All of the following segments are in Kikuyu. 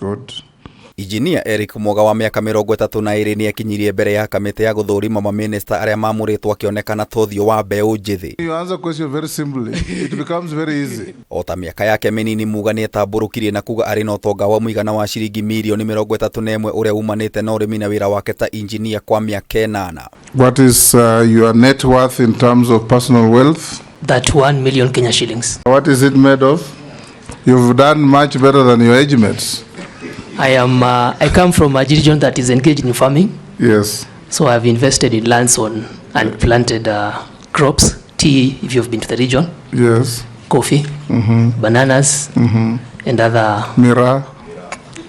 Good. Injinia Eric Muga wa mĩaka 32 nĩekinyirie mbere ya kamĩtĩ ya gũthũrima mamĩnĩsta arĩa mamũrĩtwo akĩonekana ta ũthiũ wa mbeũ njĩthĩ. You answer question very simply. It becomes very easy. O ta mĩaka yake mĩnini Muga nĩetambũrũkirie na kuga arĩ na ũtonga wa mũigana wa ciringi mirioni 31 ũrĩa umanĩte na ũrĩmi na wĩra wake ta injinia kwa mĩaka 8. What is your net worth in terms of personal wealth? 31 million Kenya shillings. What is it made of? You've done much better than your age mates. I come from a region that is engaged in farming. Yes. So I've invested in lands on and planted crops, tea, if you've been to the region. Yes. Coffee, bananas, and other. Miraa.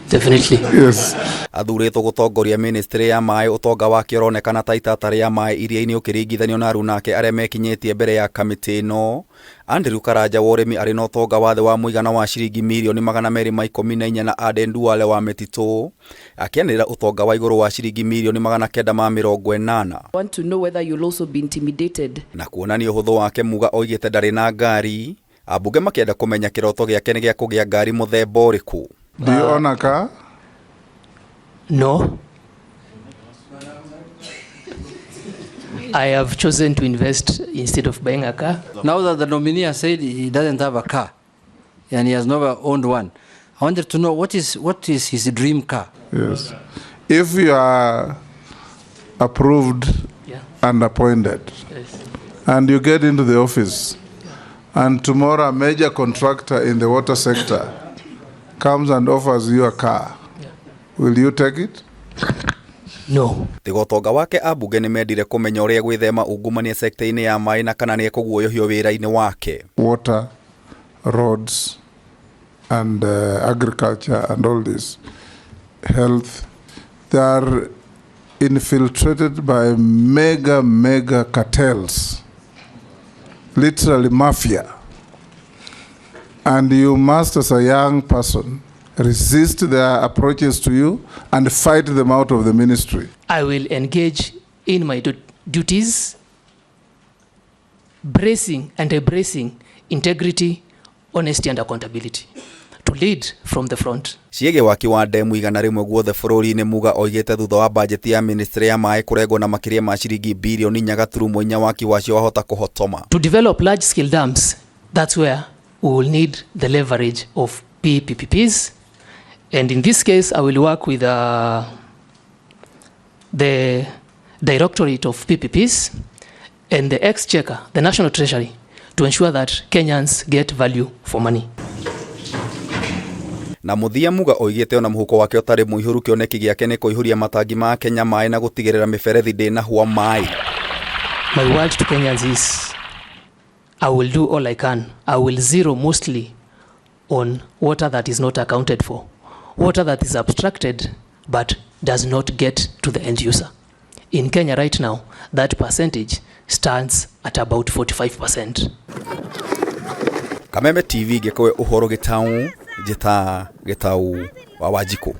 Definitely. Yes. Athurĩtwo gũtongoria ministry ya maĩ ũtonga wake ũronekana ta itata rĩa maĩ iria-inĩ ũkĩringithanio na aruna ake arĩa mekinyĩtie mbere ya kamĩtĩ ĩno. Andrew Karanja wa ũrĩmi arĩ na ũtonga wa thĩ wa mũigana wa ciringi mirioni 214 na Aden Duale wa mĩtitũ akĩanĩrĩra ũtonga wa igũrũ wa ciringi mirioni 980. Want to know whether you'll also be intimidated. Na kuonania ũhũthũ wake Muga oigĩte ndarĩ na ngari, ambunge makĩenda kũmenya kĩroto gĩake nĩ gĩa kũgĩa ngari mũthemba ũrĩkũ. Do you own a car? No. I have chosen to invest instead of buying a car. Now that the nominee has said he doesn't have a car and he has never owned one, I wanted to know what is his dream car? Yes. If you are approved and appointed, and you get into the office, and tomorrow a major contractor in the water sector comes and offers you a car, will you take it? No. Tiga ũtonga wake ambunge nĩ mendire kũmenya ũrĩa gwĩthema ungumania sekta-inĩ ya maĩ na kana nĩekũguoyohio wĩra-inĩ wake. Water, roads, and agriculture and all this, health, they are infiltrated by mega, mega cartels, literally mafia. And you must, as a young person, resist their approaches to you and fight them out of the ministry. I will engage in my duties, bracing and embracing integrity, honesty and accountability, to lead from the front. Ciĩgiĩ waki wa ndemu 100 guothe bũrũri-inĩ Muga oigĩte thutha wa bajeti ya ministry ya maĩ kũrengwo na makĩria ma ciringi birioni 4.4 waki wacio wahota kũhotoma. To develop large scale dams, that's where we will need the leverage of PPPs. And in this case, I will work with the Directorate of PPPs and the Exchequer, the National Treasury, to ensure that Kenyans get value for money. Na mũthia Muga oigĩte ona mũhuko wake ũtarĩ mũihũru kĩoneki gĩake nĩ kũihũria matangi ma Kenya maĩ na gũtigĩrĩra mĩberethi ndĩnahũa maĩ. My word to Kenyans is I will do all I can. I will zero mostly on water that is not accounted for, water that is abstracted but does not get to the end user. In Kenya right now, that percentage stands at about 45%. Kameme TV ngĩkũhe ũhoro gĩtaũ, njĩta Gĩtaũ wa Wanjikũ.